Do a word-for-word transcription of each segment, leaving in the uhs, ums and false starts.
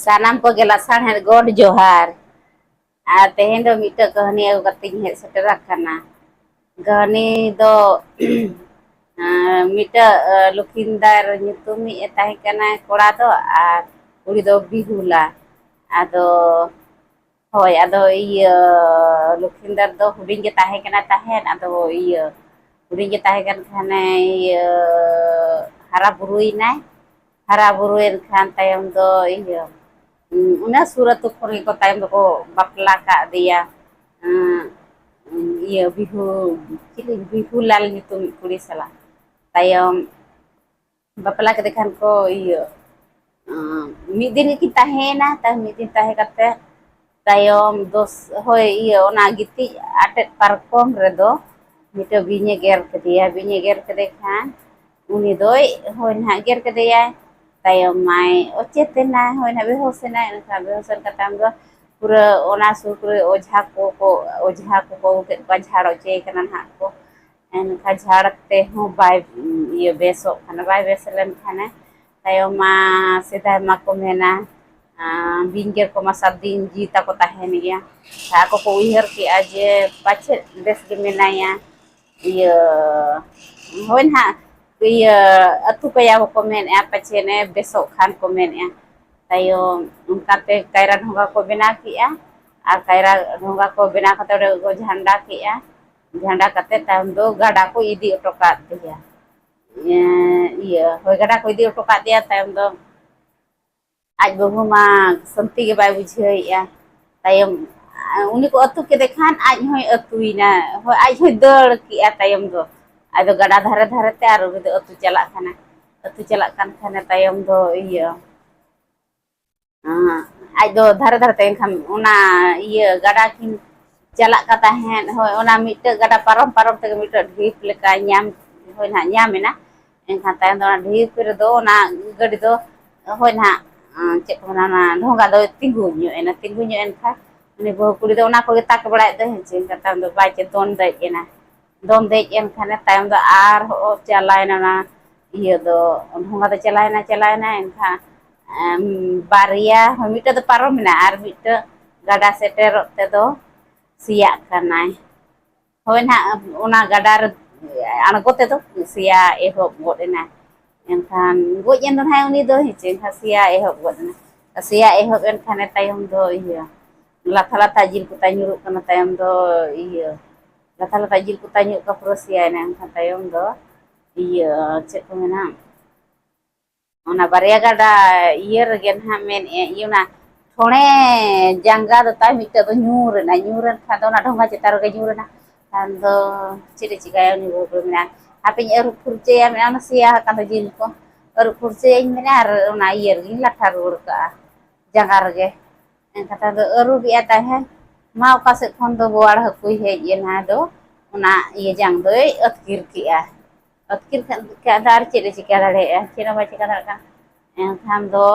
ᱥᱟᱱᱟᱢ ᱠᱚᱜᱮ ᱞᱟᱥᱟᱲᱦᱮᱫ ᱜᱚᱰ ᱡᱚᱦᱟᱨ᱾ ᱟᱨ ᱛᱮᱦᱮᱧ ᱫᱚ ᱢᱤᱫᱴᱟᱝ ᱠᱟᱹᱦᱱᱤ ᱟᱹᱜᱩ ᱠᱟᱛᱮᱧ ᱦᱮᱡ ᱥᱮᱴᱮᱨ ᱟᱠᱟᱱᱟ᱾ ᱠᱟᱹᱦᱱᱤ ᱫᱚ ᱢᱤᱫᱴᱟᱝ ᱞᱚᱠᱷᱤᱱᱫᱟᱨ ᱧᱩᱛᱩᱢᱤᱡ ᱮ ᱛᱟᱦᱮᱸ ᱠᱟᱱᱟ ᱠᱚᱲᱟ ᱫᱚ, ᱟᱨ ᱠᱩᱲᱤ ᱫᱚ ᱵᱤᱦᱩᱞᱟ᱾ ᱟᱫᱚ ᱦᱳᱭ, ᱟᱫᱚ ᱤᱭᱟᱹ ᱞᱚᱠᱷᱤᱱᱫᱟᱨ ᱫᱚ ᱦᱩᱰᱤᱧ ᱜᱮ ᱛᱟᱦᱮᱸ ᱠᱟᱱᱟ ᱛᱟᱦᱮᱸᱫ᱾ ᱟᱫᱚ ᱤᱭᱟᱹ ᱦᱩᱰᱤᱧ ᱜᱮ ᱛᱟᱦᱮᱸ ᱠᱟᱱ ᱠᱷᱟᱱᱮ ᱤᱭᱟᱹ ᱦᱟᱨᱟ ᱵᱩᱨᱩᱭᱮᱱᱟᱭ᱾ ᱦᱟᱨᱟ ᱵᱩᱨᱩᱭᱮᱱ ᱠᱷᱟᱱ ᱛᱟᱭᱚᱢ ᱫᱚ ᱤᱭᱟᱹ ᱚᱱᱟ ᱥᱩᱨ ᱟᱹᱛᱩ ᱠᱷᱚᱱ ᱜᱮᱠᱚ ᱛᱟᱭᱚᱢ ᱫᱚᱠᱚ ᱵᱟᱯᱞᱟ ᱠᱟᱫᱮᱭᱟ᱾ ᱤᱭᱟᱹ ᱵᱤᱦᱩ ᱪᱤᱞᱤ ᱵᱤᱦᱩᱞᱟᱞ ᱧᱩᱛᱩᱢ ᱠᱩᱲᱤ ᱥᱟᱞᱟᱜ᱾ ᱛᱟᱭᱚᱢ ᱵᱟᱯᱞᱟ ᱠᱮᱫᱮ ᱠᱷᱟᱱ ᱠᱚ ᱤᱭᱟᱹ ᱢᱤᱫ ᱫᱤᱱ ᱜᱮᱠᱤᱱ ᱛᱟᱦᱮᱸᱭᱮᱱᱟ᱾ ᱛᱟᱭᱚᱢ ᱢᱤᱫ ᱫᱤᱱ ᱛᱟᱦᱮᱸ ᱠᱟᱛᱮ ᱛᱟᱭᱚᱢ ᱫᱚ ᱦᱳᱭ ᱤᱭᱟᱹ ᱚᱱᱟ ᱜᱤᱛᱤᱡ ᱟᱴᱮᱫ ᱯᱟᱨᱠᱚᱢ ᱨᱮᱫᱚ ᱢᱤᱫᱴᱟᱹᱝ ᱵᱤᱧᱮ ᱜᱮᱨ ᱠᱮᱫᱮᱭᱟ᱾ ᱵᱤᱧᱮ ᱜᱮᱨ ᱠᱮᱫᱮ ᱠᱷᱟᱱ ᱩᱱᱤ ᱫᱚᱭ ᱦᱳᱭ ᱱᱟᱦᱟᱜ ᱜᱮᱨ ᱠᱮᱫᱮᱭᱟᱭ᱾ ᱛᱟᱭᱚᱢ ᱢᱟᱭ ᱚᱪᱮᱛ ᱮᱱᱟᱭ, ᱦᱳᱭ ᱱᱟᱦᱟᱜ ᱵᱮᱦᱳᱥ ᱮᱱᱟᱭ᱾ ᱮᱱᱠᱷᱟᱱ ᱵᱮᱦᱳᱥ ᱮᱱ ᱠᱷᱟᱱ ᱛᱟᱭᱚᱢ ᱫᱚ ᱯᱩᱨᱟᱹ ᱚᱱᱟ ᱥᱩᱨ ᱠᱚᱨᱮ ᱚᱡᱷᱟ ᱠᱚᱠᱚ ᱚᱡᱷᱟ ᱠᱚᱠᱚ ᱟᱹᱜᱩ ᱠᱮᱫ ᱠᱚᱣᱟ, ᱡᱷᱟᱲ ᱚᱪᱚᱭᱮ ᱠᱟᱱᱟ ᱱᱟᱦᱟᱜ ᱠᱚ᱾ ᱮᱱᱠᱷᱟᱱ ᱡᱷᱟᱲ ᱛᱮᱦᱚᱸ ᱵᱟᱭ ᱤᱭᱟᱹ ᱵᱮᱥᱚᱜ ᱠᱟᱱᱟ, ᱵᱟᱭ ᱵᱮᱥ ᱞᱮᱱ ᱠᱷᱟᱱᱮ ᱛᱟᱭᱚᱢ ᱢᱟ ᱥᱮᱫᱟᱭ ᱢᱟᱠᱚ ᱢᱮᱱᱟ, ᱵᱤᱧ ᱜᱮᱨ ᱠᱚᱢᱟ ᱥᱟᱛ ᱫᱤᱱ ᱡᱤᱣᱤ ᱛᱟᱠᱚ ᱛᱟᱦᱮᱱ ᱜᱮᱭᱟ᱾ ᱟᱠᱚ ᱠᱚ ᱩᱭᱦᱟᱹᱨ ᱠᱮᱜᱼᱟ ᱡᱮ ᱯᱟᱪᱮᱫ ᱵᱮᱥ ᱜᱮ ᱢᱮᱱᱟᱭᱟ᱾ ᱤᱭᱟᱹ ᱦᱳᱭ ᱱᱟᱦᱟᱜ ᱤᱭᱟᱹ ᱟᱹᱛᱩ ᱠᱚᱭᱟ ᱠᱚᱠᱚ ᱢᱮᱱᱮᱫᱼᱟ, ᱯᱟᱪᱮᱫ ᱮ ᱵᱮᱥᱚᱜ ᱠᱷᱟᱱ ᱠᱚ ᱢᱮᱱᱮᱫᱼᱟ᱾ ᱛᱟᱭᱚᱢ ᱚᱱᱠᱟᱛᱮ ᱠᱟᱭᱨᱟ ᱰᱷᱚᱸᱜᱟ ᱠᱚ ᱵᱮᱱᱟᱣ ᱠᱮᱜᱼᱟ᱾ ᱟᱨ ᱠᱟᱭᱨᱟ ᱰᱷᱚᱸᱜᱟ ᱠᱚ ᱵᱮᱱᱟᱣ ᱠᱟᱛᱮ ᱚᱸᱰᱮ ᱠᱚ ᱡᱷᱟᱱᱰᱟ ᱠᱮᱜᱼᱟ᱾ ᱡᱷᱟᱱᱰᱟ ᱠᱟᱛᱮ ᱛᱟᱭᱚᱢ ᱫᱚ ᱜᱟᱰᱟ ᱠᱚ ᱤᱫᱤ ᱦᱚᱴᱚ ᱠᱟᱫᱮᱭᱟ᱾ ᱮᱸ, ᱤᱭᱟᱹ, ᱦᱳᱭ, ᱜᱟᱰᱟ ᱠᱚ ᱤᱫᱤ ᱦᱚᱴᱚ ᱠᱟᱫᱮᱭᱟ᱾ ᱛᱟᱭᱚᱢ ᱫᱚ ᱟᱡ ᱵᱟᱹᱦᱩ ᱢᱟ ᱥᱟᱹᱱᱛᱤ ᱜᱮ ᱵᱟᱭ ᱵᱩᱡᱷᱟᱹᱣᱮᱫᱼᱟ᱾ ᱛᱟᱭᱚᱢ ᱩᱱᱤ ᱠᱚ ᱟᱹᱛᱩ ᱠᱮᱫᱮ ᱠᱷᱟᱱ ᱟᱡ ᱦᱚᱸᱭ ᱟᱹᱛᱩᱭᱮᱱᱟ, ᱦᱳᱭ, ᱟᱡ ᱦᱚᱸᱭ ᱫᱟᱹᱲ ᱠᱮᱜᱼᱟ ᱛᱟᱭᱚᱢ ᱫᱚ᱾ ᱟᱫᱚ ᱜᱟᱰᱟ ᱫᱷᱟᱨᱮ ᱫᱷᱟᱨᱮ ᱛᱮ ᱟᱨ ᱩᱱᱤ ᱫᱚ ᱟᱹᱛᱩ ᱪᱟᱞᱟᱜ ᱠᱟᱱᱟ᱾ ᱟᱹᱛᱩ ᱪᱟᱞᱟᱜ ᱠᱟᱱ ᱠᱷᱟᱱᱮ ᱛᱟᱭᱚᱢ ᱫᱚ ᱤᱭᱟᱹ, ᱟᱸ, ᱟᱡ ᱫᱚ ᱫᱷᱟᱨᱮ ᱫᱷᱟᱨᱮ ᱛᱮ ᱮᱱᱠᱷᱟᱱ ᱚᱱᱟ ᱤᱭᱟᱹ ᱜᱟᱰᱟ ᱠᱤᱱ ᱪᱟᱞᱟᱜ ᱠᱟᱱ ᱛᱟᱦᱮᱸᱫ, ᱦᱳᱭ, ᱚᱱᱟ ᱢᱤᱫᱴᱟᱹᱜ ᱜᱟᱰᱟ ᱯᱟᱨᱚᱢ ᱯᱟᱨᱚᱢ ᱛᱮᱜᱮ ᱢᱤᱫᱴᱟᱹᱜ ᱰᱷᱤᱯ ᱞᱮᱠᱟ ᱧᱟᱢ, ᱦᱳᱭ, ᱱᱟᱦᱟᱜ ᱧᱟᱢ ᱮᱱᱟ᱾ ᱮᱱᱠᱷᱟᱱ ᱛᱟᱭᱚᱢ ᱫᱚ ᱚᱱᱟ ᱰᱷᱤᱯ ᱨᱮᱫᱚ ᱚᱱᱟ ᱜᱟᱹᱰᱤ ᱫᱚ, ᱦᱳᱭ, ᱱᱟᱦᱟᱜ, ᱟᱸ, ᱪᱮᱫ ᱠᱚ ᱢᱮᱱᱟ, ᱚᱱᱟ ᱰᱷᱚᱸᱜᱟ ᱫᱚ ᱛᱤᱸᱜᱩ ᱧᱚᱜ ᱮᱱᱟ᱾ ᱛᱤᱸᱜᱩ ᱧᱚᱜ ᱮᱱ ᱠᱷᱟᱱ ᱩᱱᱤ ᱵᱟᱹᱦᱩ ᱠᱩᱲᱤ ᱫᱚ ᱚᱱᱟ ᱠᱚᱜᱮ ᱛᱟᱠ ᱵᱟᱲᱟᱭᱮᱫ ᱫᱚ, ᱦᱮᱸ ᱪᱮ, ᱮᱱᱠᱷᱟᱱ ᱛᱟᱭᱚᱢ ᱫᱚ ᱵᱟᱭ ᱪᱮ ᱫᱚᱱ ᱫᱮᱡ ᱮᱱᱟ᱾ ᱫᱚᱱ ᱫᱮᱡ ᱮᱱ ᱠᱷᱟᱱᱮ ᱛᱟᱭᱚᱢ ᱫᱚ ᱟᱨᱦᱚᱸ ᱪᱟᱞᱟᱣᱮᱱᱟ ᱚᱱᱟ ᱤᱭᱟᱹ ᱫᱚ, ᱰᱷᱚᱸᱜᱟ ᱫᱚ ᱪᱟᱞᱟᱣᱮᱱᱟ, ᱪᱟᱞᱟᱣᱮᱱᱟ᱾ ᱮᱱᱠᱷᱟᱱ ᱮᱢ, ᱵᱟᱨᱭᱟ, ᱦᱳᱭ, ᱢᱤᱫᱴᱟᱹᱝ ᱫᱚ ᱯᱟᱨᱚᱢ ᱢᱮᱱᱟᱜᱼᱟ ᱟᱨ ᱢᱤᱫᱴᱟᱹᱝ ᱜᱟᱰᱟ ᱥᱮᱴᱮᱨᱚᱜ ᱛᱮᱫᱚ ᱥᱮᱭᱟᱜ ᱠᱟᱱᱟᱭ᱾ ᱦᱳᱭ ᱱᱟᱦᱟᱜ, ᱚᱱᱟ ᱜᱟᱰᱟ ᱨᱮ ᱟᱬᱜᱚ ᱛᱮᱫᱚ ᱥᱮᱭᱟ ᱮᱦᱚᱵ ᱜᱚᱫ ᱮᱱᱟ᱾ ᱮᱱᱠᱷᱟᱱ ᱜᱚᱡ ᱮᱱ ᱨᱮᱦᱚᱸᱭ ᱩᱱᱤ ᱫᱚ, ᱦᱮᱸ ᱪᱮ, ᱮᱱᱠᱷᱟᱱ ᱥᱮᱭᱟ ᱮᱦᱚᱵ ᱜᱚᱫ ᱮᱱᱟ᱾ ᱥᱮᱭᱟ ᱮᱦᱚᱵ ᱮᱱ ᱠᱷᱟᱱᱮ ᱛᱟᱭᱚᱢ ᱫᱚ ᱤᱭᱟᱹ, ᱞᱟᱛᱷᱟ ᱞᱟᱛᱷᱟ ᱡᱤᱞ ᱠᱚ ᱛᱟᱭ ᱧᱩᱨᱩᱜ ᱠᱟᱱᱟ, ᱛᱟᱭᱚᱢ ᱫᱚ ᱤᱭᱟᱹ, ᱞᱟᱛᱷᱟ ᱞᱟᱛᱷᱟ ᱡᱤᱞ ᱠᱚ ᱛᱟᱭ ᱧᱩᱨᱩᱜ ᱠᱟᱱᱟ, ᱯᱩᱨᱟᱹ ᱥᱮᱭᱟᱭᱮᱱᱟ᱾ ᱮᱱᱠᱷᱟᱱ ᱛᱟᱭᱚᱢ ᱫᱚ ᱤᱭᱟᱹ, ᱪᱮᱫ ᱠᱚ ᱢᱮᱱᱟ, ᱚᱱᱟ ᱵᱟᱨᱭᱟ ᱜᱟᱰᱟ ᱤᱭᱟᱹ ᱨᱮᱜᱮ ᱱᱟᱦᱟᱜ ᱢᱮᱱᱮᱫᱼᱟ, ᱤᱭᱟᱹ ᱚᱱᱟ ᱴᱷᱚᱬᱮ ᱡᱟᱸᱜᱟ ᱫᱚ ᱛᱟᱭ ᱢᱤᱫᱴᱟᱹᱝ ᱫᱚ ᱧᱩᱨ ᱮᱱᱟ, ᱧᱩᱨ ᱮᱱ ᱠᱷᱟᱱ ᱫᱚ ᱚᱱᱟ ᱰᱷᱚᱸᱜᱟ ᱪᱮᱛᱟᱱ ᱨᱮᱜᱮ ᱧᱩᱨ ᱮᱱᱟ᱾ ᱠᱷᱟᱱ ᱫᱚ ᱪᱮᱫ ᱮ ᱪᱤᱠᱟᱹᱭᱟ ᱩᱱᱤ ᱵᱟᱹᱦᱩ ᱠᱩᱲᱤ? ᱢᱮᱱᱟ, ᱦᱟᱯᱮᱧ ᱟᱹᱨᱩᱵ ᱯᱷᱩᱨᱪᱟᱹᱭᱟ, ᱢᱮᱱᱟ, ᱚᱱᱟ ᱥᱮᱭᱟ ᱟᱠᱟᱱ ᱫᱚ ᱡᱤᱞ ᱠᱚ ᱟᱹᱨᱩᱵ ᱯᱷᱩᱨᱪᱟᱹᱭᱟᱹᱧ, ᱢᱮᱱᱟ, ᱟᱨ ᱚᱱᱟ ᱤᱭᱟᱹ ᱨᱮᱜᱮᱧ ᱞᱟᱴᱷᱟ ᱨᱩᱣᱟᱹᱲ ᱠᱟᱜᱼᱟ, ᱡᱟᱸᱜᱟ ᱨᱮᱜᱮ᱾ ᱮᱱᱠᱷᱟᱱ ᱫᱚ ᱟᱹᱨᱩᱵᱮᱜᱼᱟ ᱛᱟᱦᱮᱸᱫ, ᱢᱟ ᱚᱠᱟ ᱥᱮᱫ ᱠᱷᱚᱱ ᱫᱚ ᱵᱳᱣᱟᱲ ᱦᱟᱹᱠᱩᱭ ᱦᱮᱡ ᱮᱱᱟ, ᱫᱚ ᱚᱱᱟ ᱤᱭᱟᱹ ᱡᱟᱝ ᱫᱚᱭ ᱟᱹᱛᱠᱤᱨ ᱠᱮᱜᱼᱟ᱾ ᱟᱹᱛᱠᱤᱨ ᱠᱷᱟᱱ ᱫᱚ ᱟᱨ ᱪᱮᱫ ᱮ ᱪᱤᱠᱟᱹ ᱫᱟᱲᱮᱭᱟᱜᱼᱟ? ᱪᱮᱫ ᱦᱚᱸ ᱵᱟᱭ ᱪᱤᱠᱟᱹ ᱫᱟᱲᱮᱭᱟᱜ ᱠᱟᱱᱟ᱾ ᱮᱱᱠᱷᱟᱱ ᱫᱚ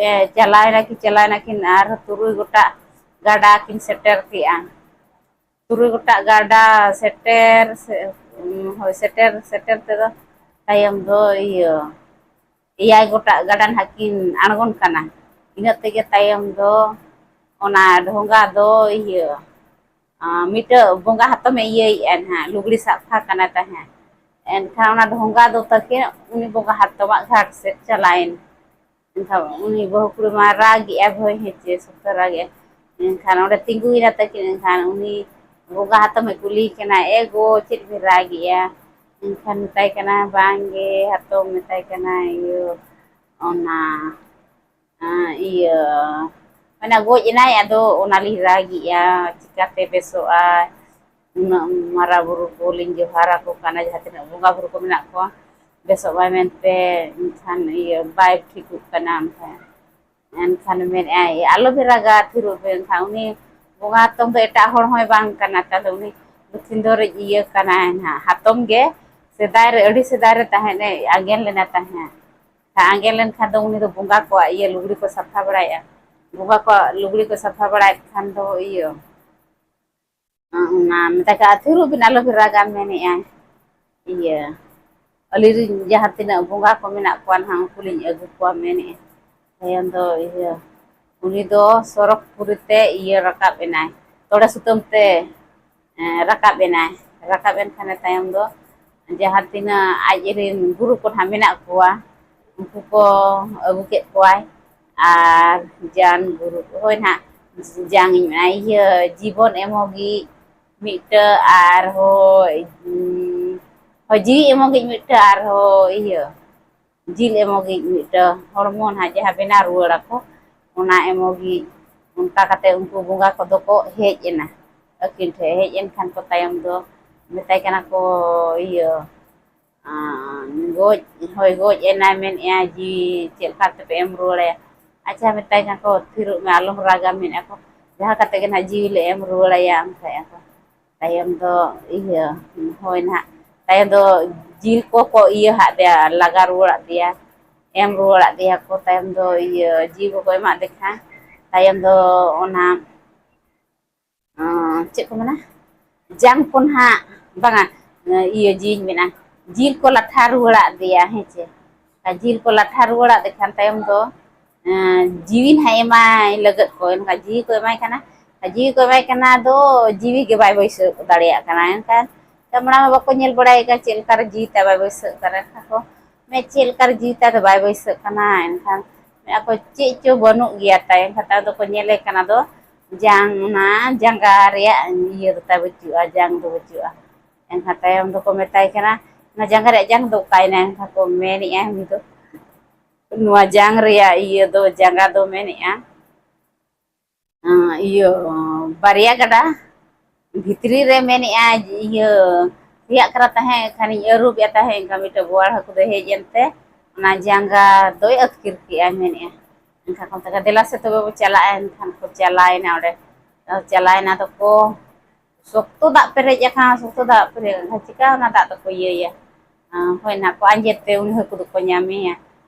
ᱮ, ᱪᱟᱞᱟᱣ ᱮᱱᱟᱠᱤᱱ, ᱪᱟᱞᱟᱣ ᱮᱱᱟᱠᱤᱱ ᱟᱨ ᱛᱩᱨᱩᱭ ᱜᱚᱴᱟᱝ ᱜᱟᱰᱟ ᱠᱤᱱ ᱥᱮᱴᱮᱨ ᱠᱮᱜᱼᱟ᱾ ᱛᱩᱨᱩᱭ ᱜᱚᱴᱟᱝ ᱜᱟᱰᱟ ᱥᱮᱴᱮᱨ, ᱥᱮ, ᱦᱳᱭ, ᱥᱮᱴᱮᱨ, ᱥᱮᱴᱮᱨ ᱛᱮᱫᱚ ᱛᱟᱭᱚᱢ ᱫᱚ ᱤᱭᱟᱹ, ᱮᱭᱟᱭ ᱜᱚᱴᱟᱝ ᱜᱟᱰᱟ ᱱᱟᱦᱟᱜ ᱠᱤᱱ ᱟᱬᱜᱚᱱ ᱠᱟᱱᱟ᱾ ᱤᱱᱟᱹᱜ ᱛᱮᱜᱮ ᱛᱟᱭᱚᱢ ᱫᱚ ᱚᱱᱟ ᱰᱷᱚᱸᱜᱟ ᱫᱚ ᱤᱭᱟᱹ, ᱟᱸ, ᱢᱤᱫᱴᱟᱹᱝ ᱵᱚᱸᱜᱟ ᱦᱟᱛᱚᱢᱮ ᱤᱭᱟᱹᱭᱮᱫᱼᱟ ᱱᱟᱦᱟᱜ, ᱞᱩᱜᱽᱲᱤ ᱥᱟᱯᱷᱟ ᱠᱟᱱᱟ ᱛᱟᱦᱮᱸᱫ᱾ ᱮᱱᱠᱷᱟᱱ ᱚᱱᱟ ᱰᱷᱚᱸᱜᱟ ᱫᱚ ᱛᱟᱹᱠᱤᱱ ᱩᱱᱤ ᱵᱚᱸᱜᱟ ᱦᱟᱛᱚᱢᱟᱜ ᱜᱷᱟᱴ ᱥᱮᱫ ᱪᱟᱞᱟᱣᱮᱱ᱾ ᱮᱱᱠᱷᱟᱱ ᱩᱱᱤ ᱵᱟᱹᱦᱩ ᱠᱩᱲᱤ ᱢᱟ ᱨᱟᱜᱮᱜᱼᱟ, ᱵᱷᱟᱹᱭ ᱦᱮᱸ ᱪᱮ, ᱥᱚᱠᱛᱚ ᱨᱟᱜᱮᱜᱼᱟ᱾ ᱮᱱᱠᱷᱟᱱ ᱚᱸᱰᱮ ᱛᱤᱸᱜᱩᱭᱮᱱᱟ ᱛᱟᱹᱠᱤᱱ, ᱮᱱᱠᱷᱟᱱ ᱩᱱᱤ ᱵᱚᱸᱜᱟ ᱦᱟᱛᱚᱢᱮ ᱠᱩᱞᱤᱭᱮ ᱠᱟᱱᱟ, "ᱮ ᱜᱚ, ᱪᱮᱫ ᱵᱤᱱ ᱨᱟᱜᱮᱜᱼᱟ?" ᱮᱱᱠᱷᱟᱱ ᱢᱮᱛᱟᱭ ᱠᱟᱱᱟ, "ᱵᱟᱝ ᱜᱮ ᱦᱟᱛᱚᱢ," ᱢᱮᱛᱟᱭ ᱠᱟᱱᱟ, "ᱤᱭᱟᱹ, ᱚᱱᱟ, ᱟᱸ, ᱤᱭᱟᱹ, ᱚᱱᱟ ᱜᱚᱡ ᱮᱱᱟᱭ, ᱟᱫᱚ ᱚᱱᱟᱞᱤᱧ ᱨᱟᱜᱮᱜᱼᱟ, ᱪᱤᱠᱟᱹᱛᱮ ᱵᱮᱥᱚᱜᱼᱟᱭ? ᱩᱱᱟᱹᱜ ᱢᱟᱨᱟᱝ ᱵᱩᱨᱩ ᱠᱚᱞᱤᱧ ᱡᱚᱦᱟᱨ ᱟᱠᱚ ᱠᱟᱱᱟ, ᱡᱟᱦᱟᱸ ᱛᱤᱱᱟᱹᱜ ᱵᱚᱸᱜᱟ ᱵᱩᱨᱩ ᱠᱚ ᱢᱮᱱᱟᱜ ᱠᱚᱣᱟ, ᱵᱮᱥᱚᱜ ᱢᱟᱭ ᱢᱮᱱᱛᱮ, ᱮᱱᱠᱷᱟᱱ ᱤᱭᱟᱹ ᱵᱟᱭ ᱴᱷᱤᱠᱚᱜ ᱠᱟᱱᱟ ᱚᱱᱠᱟ᱾" ᱮᱱᱠᱷᱟᱱ ᱢᱮᱱᱮᱫᱼᱟᱭ, "ᱟᱞᱚ ᱵᱮᱱ ᱨᱟᱜᱟ, ᱛᱷᱤᱨᱚᱜ ᱵᱮᱱ᱾" ᱮᱱᱠᱷᱟᱱ ᱩᱱᱤ ᱵᱚᱸᱜᱟ ᱦᱟᱛᱚᱢ ᱫᱚ ᱮᱴᱟᱜ ᱦᱚᱲ ᱦᱚᱸᱭ ᱵᱟᱝ ᱠᱟᱱᱟ, ᱛᱟᱦᱞᱮ ᱩᱱᱤ ᱫᱚ ᱥᱤᱸᱫᱽᱨᱟᱹ ᱤᱭᱟᱹ ᱠᱟᱱᱟᱭ ᱱᱟᱦᱟᱜ, ᱦᱟᱛᱚᱢ ᱜᱮ᱾ ᱥᱮᱫᱟᱭ ᱨᱮ, ᱟᱹᱰᱤ ᱥᱮᱫᱟᱭ ᱨᱮ ᱛᱟᱦᱮᱸᱫ ᱮ ᱟᱸᱜᱮᱱ ᱞᱮᱱᱟ ᱛᱟᱦᱮᱸᱫ᱾ ᱟᱸᱜᱮᱱ ᱞᱮᱱᱠᱷᱟᱱ ᱫᱚ ᱩᱱᱤ ᱫᱚ ᱵᱚᱸᱜᱟ ᱠᱚᱣᱟᱜ ᱤᱭᱟᱹ ᱞᱩᱜᱽᱲᱤ ᱠᱚ ᱥᱟᱯᱷᱟ ᱵᱟᱲᱟᱭᱮᱫᱼᱟ, ᱵᱚᱸᱜᱟ ᱠᱚᱣᱟᱜ ᱞᱩᱜᱽᱲᱤ ᱠᱚ ᱥᱟᱯᱷᱟ ᱵᱟᱲᱟᱭᱮᱫ ᱠᱷᱟᱱ ᱫᱚ ᱤᱭᱟᱹ, ᱚᱱᱟ ᱢᱮᱛᱟ ᱠᱟᱜᱼᱟ, "ᱛᱷᱤᱨᱚᱜ ᱵᱤᱱ, ᱟᱞᱚ ᱵᱤᱱ ᱨᱟᱜᱟ", ᱢᱮᱱᱮᱫᱼᱟᱭ᱾ ᱤᱭᱟᱹ, ᱟᱹᱞᱤᱧ ᱨᱮᱱ ᱡᱟᱦᱟᱸ ᱛᱤᱱᱟᱹᱜ ᱵᱚᱸᱜᱟ ᱠᱚ ᱢᱮᱱᱟᱜ ᱠᱚᱣᱟ ᱱᱟᱦᱟᱜ, ᱩᱱᱠᱩ ᱞᱤᱧ ᱟᱹᱜᱩ ᱠᱚᱣᱟ ᱢᱮᱱᱮᱫᱼᱟ᱾ ᱛᱟᱭᱚᱢ ᱫᱚ ᱤᱭᱟᱹ, ᱩᱱᱤ ᱫᱚ ᱥᱚᱨᱚᱜᱽᱯᱩᱨᱤ ᱛᱮ ᱤᱭᱟᱹ ᱨᱟᱠᱟᱵ ᱮᱱᱟᱭ, ᱛᱚᱲᱮ ᱥᱩᱛᱟᱹᱢ ᱛᱮ ᱮᱸ, ᱨᱟᱠᱟᱵ ᱮᱱᱟᱭ᱾ ᱨᱟᱠᱟᱵ ᱮᱱ ᱠᱷᱟᱱᱮ ᱛᱟᱭᱚᱢ ᱫᱚ ᱡᱟᱦᱟᱸ ᱛᱤᱱᱟᱹᱜ ᱟᱡ ᱨᱮᱱ ᱜᱩᱨᱩ ᱠᱚ ᱱᱟᱦᱟᱜ ᱢᱮᱱᱟᱜ ᱠᱚᱣᱟ, ᱩᱱᱠᱩ ᱠᱚ ᱟᱹᱜᱩ ᱠᱮᱫ ᱠᱚᱣᱟᱭ᱾ ᱟᱨ ᱡᱟᱱ ᱜᱩᱨᱩ, ᱦᱳᱭ ᱱᱟᱦᱟᱜ, ᱡᱟᱝ ᱤᱧ ᱢᱮᱱᱟ, ᱤᱭᱟᱹ, ᱡᱤᱵᱚᱱ ᱮᱢᱚᱜᱤᱡ ᱢᱤᱫᱴᱟᱹ, ᱟᱨ ᱦᱳᱭ, ᱩᱸ, ᱦᱳᱭ, ᱡᱤᱣᱤ ᱮᱢᱚᱜᱤᱡ ᱢᱤᱫᱴᱟᱹ, ᱟᱨ ᱦᱳᱭ, ᱤᱭᱟᱹ, ᱡᱤᱞ ᱮᱢᱚᱜᱤᱡ ᱢᱤᱫᱴᱟᱹ, ᱦᱚᱲᱢᱚ ᱱᱟᱦᱟᱜ ᱡᱟᱦᱟᱸ ᱵᱮᱱᱟᱣ ᱨᱩᱣᱟᱹᱲ ᱟᱠᱚ, ᱚᱱᱟ ᱮᱢᱚᱜᱤᱡ᱾ ᱚᱱᱠᱟ ᱠᱟᱛᱮ ᱩᱱᱠᱩ ᱵᱚᱸᱜᱟ ᱠᱚᱫᱚ ᱠᱚ ᱦᱮᱡ ᱮᱱᱟ ᱟᱹᱠᱤᱱ ᱴᱷᱮᱱ᱾ ᱦᱮᱡ ᱮᱱ ᱠᱷᱟᱱ ᱠᱚ ᱛᱟᱭᱚᱢ ᱫᱚ ᱢᱮᱛᱟᱭ ᱠᱟᱱᱟ ᱠᱚ, ᱤᱭᱟᱹ, ᱟᱸ, ᱜᱚᱡ, ᱦᱳᱭ, ᱜᱚᱡ ᱮᱱᱟᱭ ᱢᱮᱱᱮᱫᱼᱟ, ᱡᱤᱣᱤ ᱪᱮᱫ ᱞᱮᱠᱟ ᱛᱮᱯᱮ ᱮᱢ ᱨᱩᱣᱟᱹᱲᱟᱭᱟ? ᱟᱪᱪᱷᱟ, ᱢᱮᱛᱟᱭ ᱠᱟᱱᱟ ᱠᱚ, ᱛᱷᱤᱨᱚᱜ ᱢᱮ, ᱟᱞᱚᱢ ᱨᱟᱜᱟ, ᱢᱮᱱᱮᱫᱼᱟ ᱠᱚ, ᱡᱟᱦᱟᱸ ᱠᱟᱛᱮ ᱜᱮ ᱱᱟᱦᱟᱜ ᱡᱤᱣᱤ ᱞᱮ ᱮᱢ ᱨᱩᱣᱟᱹᱲᱟᱭᱟ, ᱚᱱᱠᱟᱭᱮᱫᱼᱟ ᱠᱚ᱾ ᱛᱟᱭᱚᱢ ᱫᱚ ᱤᱭᱟᱹ, ᱦᱳᱭ ᱱᱟᱦᱟᱜ, ᱛᱟᱭᱚᱢ ᱫᱚ ᱡᱤᱞ ᱠᱚᱠᱚ ᱤᱭᱟᱹ ᱦᱟᱫ ᱫᱮᱭᱟ, ᱞᱟᱜᱟ ᱨᱩᱣᱟᱹᱲᱟᱫ ᱫᱮᱭᱟ, ᱮᱢ ᱨᱩᱣᱟᱹᱲᱟᱫ ᱫᱮᱭᱟ ᱠᱚ᱾ ᱛᱟᱭᱚᱢ ᱫᱚ ᱤᱭᱟᱹ, ᱡᱤᱞ ᱠᱚᱠᱚ ᱮᱢᱟᱫ ᱫᱮ ᱠᱷᱟᱱ, ᱛᱟᱭᱚᱢ ᱫᱚ ᱚᱱᱟ, ᱟᱸ, ᱪᱮᱫ ᱠᱚ ᱢᱮᱱᱟ, ᱡᱟᱝ ᱠᱚ ᱱᱟᱦᱟᱜ, ᱵᱟᱝᱟ, ᱤᱭᱟᱹ, ᱡᱤᱞ ᱢᱮᱱᱟ, ᱡᱤᱞ ᱠᱚ ᱞᱟᱴᱷᱟ ᱨᱩᱣᱟᱹᱲᱟᱫ ᱫᱮᱭᱟ, ᱦᱮᱸ ᱪᱮ᱾ ᱟᱨ ᱡᱤᱞ ᱠᱚ ᱞᱟᱴᱷᱟ ᱨᱩᱣᱟᱹᱲᱟᱫ ᱫᱮ ᱠᱷᱟᱱ ᱛᱟᱭᱚᱢ ᱫᱚ, ᱮᱸ, ᱡᱤᱣᱤ ᱱᱟᱦᱟᱜ ᱮᱢᱟᱭ ᱞᱟᱹᱜᱤᱫ ᱠᱚ, ᱮᱱᱠᱷᱟᱱ ᱡᱤᱣᱤ ᱠᱚ ᱮᱢᱟᱭ ᱠᱟᱱᱟ᱾ ᱟᱨ ᱡᱤᱣᱤ ᱠᱚ ᱮᱢᱟᱭ ᱠᱟᱱᱟ ᱫᱚ, ᱡᱤᱣᱤ ᱜᱮ ᱵᱟᱭ ᱵᱟᱹᱭᱥᱟᱹᱣ ᱫᱟᱲᱮᱭᱟᱜ ᱠᱟᱱᱟ᱾ ᱮᱱᱠᱷᱟᱱ ᱢᱟᱲᱟᱝ ᱢᱟ ᱵᱟᱠᱚ ᱧᱮᱞ ᱵᱟᱲᱟᱭᱮ ᱠᱟᱱ ᱪᱮᱫ ᱞᱮᱠᱟᱨᱮ ᱡᱤᱣᱤ ᱛᱟᱭ ᱵᱟᱭ ᱵᱟᱹᱭᱥᱟᱹᱜ ᱠᱟᱱᱟ᱾ ᱮᱱᱠᱷᱟᱱ ᱠᱚ ᱢᱮᱱ, ᱪᱮᱫ ᱞᱮᱠᱟᱨᱮ ᱡᱤᱣᱤ ᱛᱟᱭ ᱫᱚ ᱵᱟᱭ ᱵᱟᱹᱭᱥᱟᱹᱜ ᱠᱟᱱᱟ? ᱮᱱᱠᱷᱟᱱ ᱢᱮᱱᱮᱫᱼᱟ ᱠᱚ, ᱪᱮᱫ ᱪᱚ ᱵᱟᱹᱱᱩᱜ ᱜᱮᱭᱟ ᱛᱟᱭ᱾ ᱮᱱᱠᱷᱟᱱ ᱛᱟᱭᱚᱢ ᱫᱚᱠᱚ ᱧᱮᱞᱮ ᱠᱟᱱᱟ ᱫᱚ, ᱡᱟᱝ, ᱚᱱᱟ ᱡᱟᱸᱜᱟ ᱨᱮᱭᱟᱜ ᱤᱭᱟᱹ ᱫᱚ ᱛᱟᱭ ᱵᱟᱹᱪᱩᱜᱼᱟ, ᱡᱟᱝ ᱫᱚ ᱵᱟᱹᱪᱩᱜᱼᱟ᱾ ᱮᱱᱠᱷᱟᱱ ᱛᱟᱭᱚᱢ ᱫᱚᱠᱚ ᱢᱮᱛᱟᱭ ᱠᱟᱱᱟ, ᱚᱱᱟ ᱡᱟᱸᱜᱟ ᱨᱮᱭᱟᱜ ᱡᱟᱝ ᱫᱚ ᱚᱠᱟᱭᱮᱱᱟ? ᱮᱱᱠᱷᱟᱱ ᱠᱚ ᱢᱮᱱᱮᱫᱼᱟ, ᱩᱱᱤ ᱫᱚ, ᱱᱚᱣᱟ ᱡᱟᱝ ᱨᱮᱭᱟᱜ ᱤᱭᱟᱹ ᱫᱚ, ᱡᱟᱸᱜᱟ ᱫᱚ ᱢᱮᱱᱮᱫᱼᱟ, ᱟᱸ, ᱤᱭᱟᱹ, ᱵᱟᱨᱭᱟ ᱜᱟᱰᱟ ᱵᱷᱤᱛᱨᱤ ᱨᱮ ᱢᱮᱱᱮᱫᱼᱟ, ᱤᱭᱟᱹ, ᱥᱮᱭᱟᱜ ᱠᱟᱱᱟ ᱛᱟᱦᱮᱸᱫ, ᱮᱱᱠᱷᱟᱱᱤᱧ ᱟᱹᱨᱩᱵᱮᱫ ᱛᱟᱦᱮᱸᱫ, ᱮᱱᱠᱷᱟᱱ ᱢᱤᱫᱴᱮᱱ ᱵᱳᱣᱟᱲ ᱦᱟᱹᱠᱩ ᱫᱚᱭ ᱦᱮᱡ ᱮᱱᱛᱮ ᱚᱱᱟ ᱡᱟᱸᱜᱟ ᱫᱚᱭ ᱟᱹᱛᱠᱤᱨ ᱠᱮᱜᱼᱟ ᱢᱮᱱᱮᱫᱼᱟ᱾ ᱮᱱᱠᱷᱟᱱ ᱠᱚ ᱢᱮᱛᱟᱭ ᱠᱟᱱᱟ, ᱫᱮᱞᱟ ᱥᱮ ᱛᱚᱵᱮ ᱵᱚ ᱪᱟᱞᱟᱜᱼᱟ᱾ ᱮᱱᱠᱷᱟᱱ ᱠᱚ ᱪᱟᱞᱟᱣᱮᱱᱟ ᱚᱸᱰᱮ᱾ ᱪᱟᱞᱟᱣᱮᱱᱟ ᱫᱚᱠᱚ, ᱥᱚᱠᱛᱚ ᱫᱟᱜ ᱯᱮᱨᱮᱡ ᱟᱠᱟᱱ, ᱥᱚᱠᱛᱚ ᱫᱟᱜ ᱯᱮᱨᱮᱡ ᱟᱠᱟᱱ, ᱪᱤᱠᱟ ᱚᱱᱟ ᱫᱟᱜ ᱫᱚᱠᱚ ᱤᱭᱟᱹᱭᱟ? ᱟᱸ, ᱦᱳᱭ ᱱᱟᱦᱟᱜ ᱠᱚ ᱟᱸᱡᱮᱫ ᱛᱮ ᱩᱱᱤ ᱦᱟᱹᱠᱩ ᱫᱚᱠᱚ ᱧᱟᱢᱮᱭᱟ᱾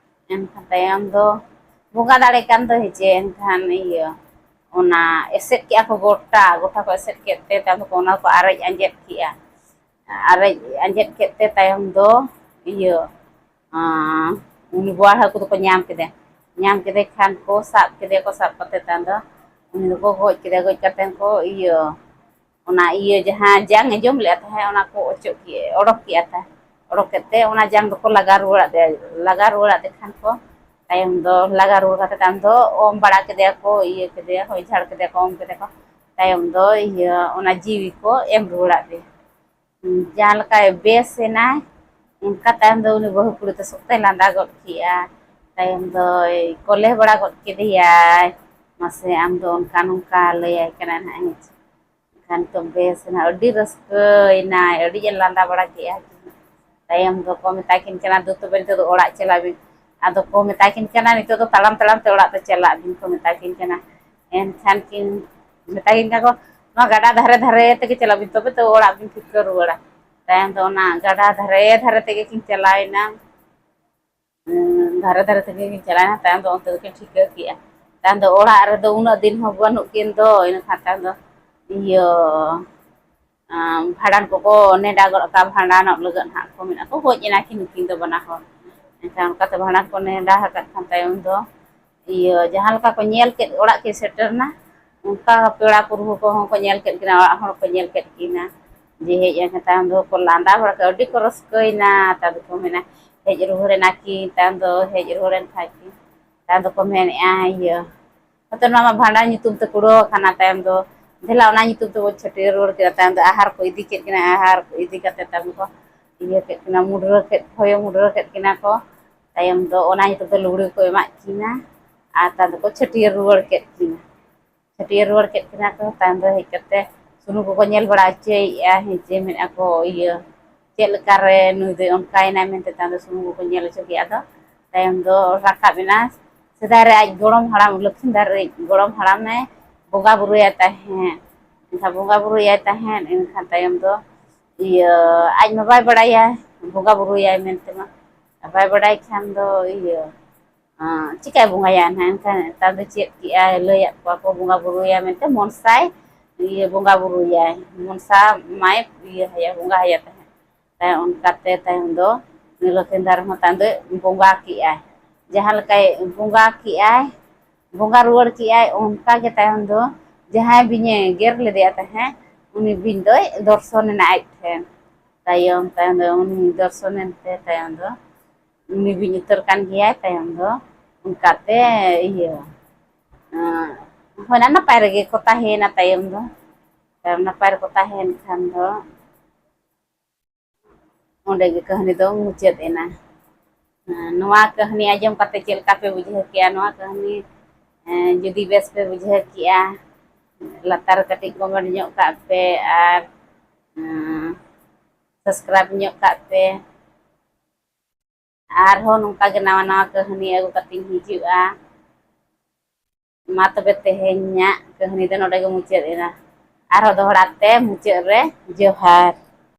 ᱮᱱᱠᱷᱟᱱ ᱛᱟᱭᱚᱢ ᱫᱚ ᱵᱚᱸᱜᱟ ᱫᱟᱲᱮ ᱠᱟᱱ ᱫᱚ ᱦᱮᱸᱪᱮ, ᱮᱱᱠᱷᱟᱱ ᱤᱭᱟᱹ, ᱚᱱᱟ ᱮᱥᱮᱫ ᱠᱮᱜᱼᱟ ᱠᱚ ᱜᱚᱴᱟ, ᱜᱚᱴᱟ ᱠᱚ ᱮᱥᱮᱫ ᱠᱮᱫ ᱛᱮ ᱛᱟᱭᱚᱢ ᱫᱚᱠᱚ ᱚᱱᱟ ᱠᱚ ᱟᱨᱮᱡ ᱟᱸᱡᱮᱫ ᱠᱮᱜᱼᱟ᱾ ᱟᱨᱮᱡ ᱟᱸᱡᱮᱫ ᱠᱮᱫ ᱛᱮ ᱛᱟᱭᱚᱢ ᱫᱚ ᱤᱭᱟᱹ ᱟᱸ, ᱩᱱᱤ ᱵᱳᱣᱟᱲ ᱦᱟᱹᱠᱩ ᱫᱚᱠᱚ ᱧᱟᱢ ᱠᱮᱫᱮᱭᱟ᱾ ᱧᱟᱢ ᱠᱮᱫᱮ ᱠᱷᱟᱱ ᱠᱚ ᱥᱟᱵ ᱠᱮᱫᱮᱭᱟ ᱠᱚ, ᱥᱟᱵ ᱠᱟᱛᱮ ᱛᱟᱭᱚᱢ ᱫᱚ ᱩᱱᱤ ᱫᱚᱠᱚ ᱜᱚᱡ ᱠᱮᱫᱮᱭᱟ᱾ ᱜᱚᱡ ᱠᱟᱛᱮ ᱠᱚ ᱤᱭᱟᱹ ᱚᱱᱟ ᱤᱭᱟᱹ ᱡᱟᱦᱟᱸ ᱡᱟᱝ ᱮ ᱡᱚᱢ ᱞᱮᱫᱼᱟ ᱛᱟᱦᱮᱸᱫ, ᱚᱱᱟ ᱠᱚ ᱚᱪᱚᱜ ᱠᱮᱫ, ᱚᱰᱚᱠ ᱠᱮᱫᱼᱟ ᱛᱟᱦᱮᱸᱫ᱾ ᱚᱰᱚᱠ ᱠᱮᱫ ᱛᱮ ᱚᱱᱟ ᱡᱟᱝ ᱫᱚᱠᱚ ᱞᱟᱜᱟ ᱨᱩᱣᱟᱹᱲᱟᱫ ᱛᱟᱭᱟ᱾ ᱞᱟᱜᱟ ᱨᱩᱣᱟᱹᱲᱟᱫ ᱛᱮ ᱠᱷᱟᱱ ᱠᱚ ᱛᱟᱭᱚᱢ ᱫᱚ ᱞᱟᱜᱟ ᱨᱩᱣᱟᱹᱲ ᱠᱟᱛᱮ ᱛᱟᱭᱚᱢ ᱫᱚ ᱚᱢ ᱵᱟᱲᱟ ᱠᱮᱫᱮᱭᱟ ᱠᱚ, ᱤᱭᱟᱹ ᱠᱮᱫᱮᱭᱟ, ᱦᱚᱭ ᱡᱷᱟᱲ ᱠᱮᱫᱮᱭᱟ ᱠᱚ, ᱚᱢ ᱠᱮᱫᱮᱭᱟ ᱠᱚ᱾ ᱛᱟᱭᱚᱢ ᱫᱚ ᱤᱭᱟᱹ ᱚᱱᱟ ᱡᱤᱣᱤ ᱠᱚ ᱮᱢ ᱨᱩᱣᱟᱹᱲᱟᱫ ᱛᱟᱭᱟ᱾ ᱡᱟᱦᱟᱸ ᱞᱮᱠᱟᱭ ᱵᱮᱥ ᱮᱱᱟᱭ, ᱚᱱᱠᱟ ᱛᱟᱭᱚᱢ ᱫᱚ ᱩᱱᱤ ᱵᱟᱹᱦᱩ ᱠᱩᱲᱤ ᱫᱚ ᱥᱚᱠᱛᱚᱭ ᱞᱟᱸᱫᱟ ᱜᱚᱫ ᱠᱮᱜᱼᱟ᱾ ᱛᱟᱭᱚᱢ ᱫᱚᱭ ᱠᱚᱞᱮ ᱵᱟᱲᱟ ᱜᱚᱫ ᱠᱮᱫᱮᱭᱟᱭ, "ᱢᱟᱥᱮ ᱟᱢ ᱫᱚ ᱚᱱᱠᱟ ᱱᱚᱝᱠᱟ ᱞᱟᱹᱭᱟᱭ ᱠᱟᱱᱟ ᱱᱟᱦᱟᱜ, ᱦᱮᱸ ᱪᱮ?" ᱮᱱᱠᱷᱟᱱ ᱱᱤᱛᱚᱜ ᱵᱮᱥ ᱮᱱᱟ, ᱟᱹᱰᱤ ᱨᱟᱹᱥᱠᱟᱹᱭᱮᱱᱟᱭ, ᱟᱹᱰᱤ ᱮ ᱞᱟᱸᱫᱟ ᱵᱟᱲᱟ ᱠᱮᱜᱼᱟ᱾ ᱛᱟᱭᱚᱢ ᱫᱚᱠᱚ ᱢᱮᱛᱟ ᱠᱤᱱ ᱠᱟᱱᱟ, "ᱫᱩ ᱛᱚᱵᱮ ᱱᱤᱛᱚᱜ ᱫᱚ ᱚᱲᱟᱜ ᱪᱟᱞᱟᱜ ᱵᱤᱱ᱾" ᱟᱫᱚ ᱠᱚ ᱢᱮᱛᱟ ᱠᱤᱱ ᱠᱟᱱᱟ, "ᱱᱤᱛᱚᱜ ᱫᱚ ᱛᱟᱲᱟᱢ ᱛᱟᱲᱟᱢ ᱛᱮ ᱚᱲᱟᱜ ᱫᱚ ᱪᱟᱞᱟᱜ ᱵᱤᱱ," ᱠᱚ ᱢᱮᱛᱟ ᱠᱤᱱ ᱠᱟᱱᱟ᱾ ᱮᱱᱠᱷᱟᱱ ᱠᱤᱱ ᱢᱮᱛᱟ ᱠᱤᱱ ᱠᱟᱱᱟ ᱠᱚ, "ᱱᱚᱣᱟ ᱜᱟᱰᱟ ᱫᱷᱟᱨᱮ ᱫᱷᱟᱨᱮ ᱛᱮᱜᱮ ᱪᱟᱞᱟᱜ ᱵᱤᱱ, ᱛᱚᱵᱮ ᱛᱚ ᱚᱲᱟᱜ ᱵᱤᱱ ᱴᱷᱤᱠᱟᱹ ᱨᱩᱣᱟᱹᱲᱟ᱾" ᱛᱟᱭᱚᱢ ᱫᱚ ᱚᱱᱟ ᱜᱟᱰᱟ ᱫᱷᱟᱨᱮ ᱫᱷᱟᱨᱮ ᱛᱮᱜᱮ ᱠᱤᱱ ᱪᱟᱞᱟᱣᱮᱱᱟ᱾ ᱩᱸ, ᱫᱷᱟᱨᱮ ᱫᱷᱟᱨᱮ ᱛᱮᱜᱮ ᱠᱤᱱ ᱪᱟᱞᱟᱣᱮᱱᱟ, ᱛᱟᱭᱚᱢ ᱫᱚ ᱚᱱᱛᱮ ᱫᱚᱠᱤᱱ ᱴᱷᱤᱠᱟᱹ ᱠᱮᱜᱼᱟ᱾ ᱛᱟᱭᱚᱢ ᱫᱚ ᱚᱲᱟᱜ ᱨᱮᱫᱚ ᱩᱱᱟᱹᱜ ᱫᱤᱱ ᱦᱚᱸ ᱵᱟᱹᱱᱩᱜ ᱠᱤᱱ ᱫᱚ, ᱤᱱᱟᱹ ᱠᱷᱟᱱ ᱛᱟᱭᱚᱢ ᱫᱚ ᱤᱭᱟᱹ ᱟᱸ, ᱵᱷᱟᱸᱰᱟᱱ ᱠᱚᱠᱚ ᱱᱮᱰᱟ ᱜᱚᱫ ᱠᱟᱜᱼᱟ, ᱵᱷᱟᱸᱰᱟᱱᱚᱜ ᱞᱟᱹᱜᱤᱫ ᱦᱟᱸᱜ ᱠᱚ ᱢᱮᱱᱟ ᱠᱚ, ᱜᱚᱡ ᱮᱱᱟ ᱠᱤᱱ ᱱᱩᱠᱤᱱ ᱫᱚ ᱵᱟᱱᱟ ᱦᱚᱲ᱾ ᱮᱱᱠᱷᱟᱱ ᱚᱱᱠᱟᱛᱮ ᱵᱷᱟᱸᱰᱟᱱ ᱠᱚ ᱱᱮᱰᱟ ᱟᱠᱟᱫ ᱠᱷᱟᱱ ᱛᱟᱭᱚᱢ ᱫᱚ ᱤᱭᱟᱹ ᱡᱟᱦᱟᱸ ᱞᱮᱠᱟ ᱠᱚ ᱧᱮᱞ ᱠᱮᱫ ᱚᱲᱟᱜ ᱠᱤᱱ ᱥᱮᱴᱮᱨ ᱮᱱᱟ, ᱚᱱᱠᱟ ᱯᱮᱲᱟ ᱯᱨᱚᱵᱷᱩ ᱠᱚᱦᱚᱸ ᱠᱚ ᱧᱮᱞ ᱠᱮᱫ ᱠᱤᱱᱟ, ᱚᱲᱟᱜ ᱦᱚᱲ ᱠᱚ ᱧᱮᱞ ᱠᱮᱫ ᱠᱤᱱᱟ ᱡᱮ ᱦᱮᱡ ᱮᱱ ᱠᱷᱟᱱ ᱛᱟᱭᱚᱢ ᱫᱚ ᱠᱚ ᱞᱟᱸᱫᱟ ᱵᱟᱲᱟ ᱠᱮᱫᱟ, ᱟᱹᱰᱤ ᱠᱚ ᱨᱟᱹᱥᱠᱟᱹᱭᱮᱱᱟ᱾ ᱛᱟᱭᱚᱢ ᱫᱚᱠᱚ ᱢᱮᱱᱟ ᱦᱮᱡ ᱨᱩᱣᱟᱹᱲ ᱮᱱᱟ ᱠᱤᱱ, ᱛᱟᱭᱚᱢ ᱫᱚ ᱦᱮᱡ ᱨᱩᱣᱟᱹᱲ ᱮᱱ ᱠᱷᱟᱡ ᱠᱤᱱ, ᱛᱟᱭᱚᱢ ᱫᱚᱠᱚ ᱢᱮᱱᱮᱫᱼᱟ ᱤᱭᱟᱹ ᱦᱚᱭᱛᱳ ᱱᱚᱣᱟ ᱢᱟ ᱵᱷᱟᱸᱰᱟᱱ ᱧᱩᱛᱩᱢ ᱛᱮ ᱠᱩᱲᱟᱹᱣ ᱟᱠᱟᱱᱟ, ᱛᱟᱭᱚᱢ ᱫᱚ ᱫᱮᱞᱟ ᱚᱱᱟ ᱧᱩᱛᱩᱢ ᱛᱮᱵᱚ ᱪᱷᱟᱹᱴᱭᱟᱹᱨ ᱨᱩᱣᱟᱹᱲ ᱠᱮᱫᱟ᱾ ᱛᱟᱭᱚᱢ ᱫᱚ ᱟᱦᱟᱨ ᱠᱚ ᱤᱫᱤ ᱠᱮᱫ ᱠᱤᱱᱟ, ᱟᱦᱟᱨ ᱠᱚ ᱤᱫᱤ ᱠᱟᱛᱮ ᱛᱟᱭᱚᱢ ᱠᱚ ᱤᱭᱟᱹ ᱠᱮᱫ ᱠᱤᱱᱟ, ᱢᱩᱰᱨᱟᱹ ᱠᱮᱫ, ᱦᱚᱭᱚ ᱢᱩᱰᱨᱟᱹ ᱠᱮᱫ ᱠᱤᱱᱟ ᱠᱚ᱾ ᱛᱟᱭᱚᱢ ᱫᱚ ᱚᱱᱟ ᱧᱩᱛᱩᱢ ᱛᱮ ᱞᱩᱜᱽᱲᱤ ᱠᱚ ᱮᱢᱟᱫ ᱠᱤᱱᱟ ᱟᱨ ᱛᱟᱭᱚᱢ ᱫᱚᱠᱚ ᱪᱷᱟᱹᱴᱭᱟᱹᱨ ᱨᱩᱣᱟᱹᱲ ᱠᱮᱫ ᱠᱤᱱᱟ᱾ ᱪᱷᱟᱹᱴᱭᱟᱹᱨ ᱨᱩᱣᱟᱹᱲ ᱠᱮᱫ ᱠᱤᱱᱟ ᱠᱚ᱾ ᱛᱟᱭᱚᱢ ᱫᱚ ᱦᱮᱡ ᱠᱟᱛᱮ ᱥᱩᱱᱩᱢ ᱠᱚᱠᱚ ᱧᱮᱞ ᱵᱟᱲᱟ ᱦᱚᱪᱚᱭᱮᱫᱼᱟ, ᱦᱮᱸ ᱪᱮ, ᱢᱮᱱᱮᱫᱼᱟ ᱠᱚ ᱤᱭᱟᱹ ᱪᱮᱫ ᱞᱮᱠᱟᱨᱮ ᱱᱩᱭ ᱫᱚᱭ ᱚᱱᱠᱟᱭᱮᱱᱟ ᱢᱮᱱᱛᱮ᱾ ᱛᱟᱭᱚᱢ ᱫᱚ ᱥᱩᱱᱩᱢ ᱠᱚᱠᱚ ᱧᱮᱞ ᱦᱚᱪᱚ ᱠᱮᱫᱼᱟ᱾ ᱟᱫᱚ ᱛᱟᱭᱚᱢ ᱫᱚ ᱨᱟᱠᱟᱵ ᱮᱱᱟ᱾ ᱥᱮᱫᱟᱭ ᱨᱮ ᱟᱡ ᱜᱚᱲᱚᱢ ᱦᱟᱲᱟᱢ, ᱞᱚᱠᱷᱤᱱᱫᱟᱨ ᱨᱮ ᱜᱚᱲᱚᱢ ᱦᱟᱲᱟᱢᱮ ᱵᱚᱸᱜᱟ ᱵᱩᱨᱩᱭᱟ ᱛᱟᱦᱮᱸᱫ᱾ ᱮᱱᱠᱷᱟᱱ ᱵᱚᱸᱜᱟ ᱵᱩᱨᱩᱭᱟᱭ ᱛᱟᱦᱮᱸᱫ, ᱮᱱᱠᱷᱟᱱ ᱛᱟᱭᱚᱢ ᱫᱚ ᱤᱭᱟᱹ ᱟᱡ ᱢᱟ ᱵᱟᱭ ᱵᱟᱲᱟᱭᱟ ᱵᱚᱸᱜᱟ ᱵᱩᱨᱩᱭᱟᱭ ᱢᱮᱱᱛᱮ ᱢᱟ, ᱵᱟᱭ ᱵᱟᱲᱟᱭ ᱠᱷᱟᱱ ᱫᱚ ᱤᱭᱟᱹ ᱟᱸ, ᱪᱤᱠᱟᱹᱭ ᱵᱚᱸᱜᱟᱭᱟ ᱱᱟᱦᱟᱜ? ᱮᱱᱠᱷᱟᱱ ᱱᱮᱛᱟᱨ ᱫᱚ ᱪᱮᱫ ᱠᱮᱜᱼᱟᱭ, ᱞᱟᱹᱭᱟᱫ ᱠᱚᱣᱟ ᱠᱚ ᱵᱚᱸᱜᱟ ᱵᱩᱨᱩᱭᱟ ᱢᱮᱱᱛᱮ, ᱢᱚᱱᱥᱟᱭ ᱤᱭᱟᱹ ᱵᱚᱸᱜᱟ ᱵᱩᱨᱩᱭᱟᱭ, ᱢᱚᱱᱥᱟ ᱢᱟᱭ ᱤᱭᱟᱹ ᱟᱭᱟ, ᱵᱚᱸᱜᱟ ᱟᱭᱟ ᱛᱟᱦᱮᱸᱫ᱾ ᱛᱟᱭᱚᱢ ᱚᱱᱠᱟᱛᱮ ᱛᱟᱭᱚᱢ ᱫᱚ ᱞᱚᱠᱷᱤᱱᱫᱟᱨ ᱦᱚᱸ ᱛᱟᱭᱚᱢ ᱫᱚ ᱵᱚᱸᱜᱟ ᱠᱮᱜᱼᱟᱭ᱾ ᱡᱟᱦᱟᱸ ᱞᱮᱠᱟᱭ ᱵᱚᱸᱜᱟ ᱠᱮᱜᱼᱟᱭ, ᱵᱚᱸᱜᱟ ᱨᱩᱣᱟᱹᱲ ᱠᱮᱜᱼᱟᱭ, ᱚᱱᱠᱟ ᱜᱮ ᱛᱟᱭᱚᱢ ᱫᱚ ᱡᱟᱦᱟᱸᱭ ᱵᱤᱧᱮ ᱜᱮᱨ ᱞᱮᱫᱮᱭᱟ ᱛᱟᱦᱮᱸᱫ, ᱩᱱᱤ ᱵᱤᱧ ᱫᱚᱭ ᱫᱚᱨᱥᱚᱱ ᱮᱱᱟ ᱟᱡ ᱴᱷᱮᱱ᱾ ᱛᱟᱭᱚᱢ, ᱛᱟᱭᱚᱢ ᱫᱚ ᱩᱱᱤ ᱫᱚᱨᱥᱚᱱ ᱮᱱᱛᱮ ᱛᱟᱭᱚᱢ ᱫᱚ ᱩᱱᱤ ᱵᱤᱧ ᱩᱛᱟᱹᱨ ᱠᱟᱱ ᱜᱮᱭᱟᱭ᱾ ᱛᱟᱭᱚᱢ ᱫᱚ ᱚᱱᱠᱟᱛᱮ ᱤᱭᱟᱹ, ᱦᱳᱭ, ᱱᱟᱯᱟᱭ ᱨᱮᱜᱮ ᱠᱚ ᱛᱟᱦᱮᱸᱭᱮᱱᱟ ᱛᱟᱭᱚᱢ ᱫᱚ᱾ ᱛᱟᱭᱚᱢ ᱱᱟᱯᱟᱭ ᱨᱮᱠᱚ ᱛᱟᱦᱮᱸᱭᱮᱱ ᱠᱷᱟᱱ ᱫᱚ ᱚᱸᱰᱮ ᱜᱮ ᱠᱟᱹᱦᱱᱤ ᱫᱚ ᱢᱩᱪᱟᱹᱫ ᱮᱱᱟ᱾ ᱱᱚᱣᱟ ᱠᱟᱹᱦᱱᱤ ᱟᱸᱡᱚᱢ ᱠᱟᱛᱮ ᱪᱮᱫ ᱞᱮᱠᱟ ᱯᱮ ᱵᱩᱡᱷᱟᱹᱣ ᱠᱮᱜᱼᱟ? ᱱᱚᱣᱟ ᱠᱟᱹᱦᱱᱤ, ᱮᱸ, ᱡᱩᱫᱤ ᱵᱮᱥ ᱯᱮ ᱵᱩᱡᱷᱟᱹᱣ ᱠᱮᱜᱼᱟ, ᱞᱟᱛᱟᱨ ᱨᱮ ᱠᱟᱹᱴᱤᱡ comment ᱧᱚᱜ ᱠᱟᱜ ᱯᱮ ᱟᱨ, ᱮᱸ, subscribe ᱧᱚᱜ ᱠᱟᱜ ᱯᱮ᱾ ᱟᱨᱦᱚᱸ ᱱᱚᱝᱠᱟ ᱜᱮ ᱱᱟᱣᱟ ᱱᱟᱣᱟ ᱠᱟᱹᱦᱱᱤ ᱟᱹᱜᱩ ᱠᱟᱛᱮᱧ ᱦᱤᱡᱩᱜᱼᱟ᱾ ᱢᱟ ᱛᱚᱵᱮ ᱛᱮᱦᱮᱧᱟᱜ ᱠᱟᱹᱦᱱᱤ ᱫᱚ ᱱᱚᱰᱮ ᱜᱮ ᱢᱩᱪᱟᱹᱫ ᱮᱱᱟ᱾ ᱟᱨᱦᱚᱸ ᱫᱚᱦᱲᱟ ᱛᱮ ᱢᱩᱪᱟᱹᱫ ᱨᱮ ᱡᱚᱦᱟᱨ᱾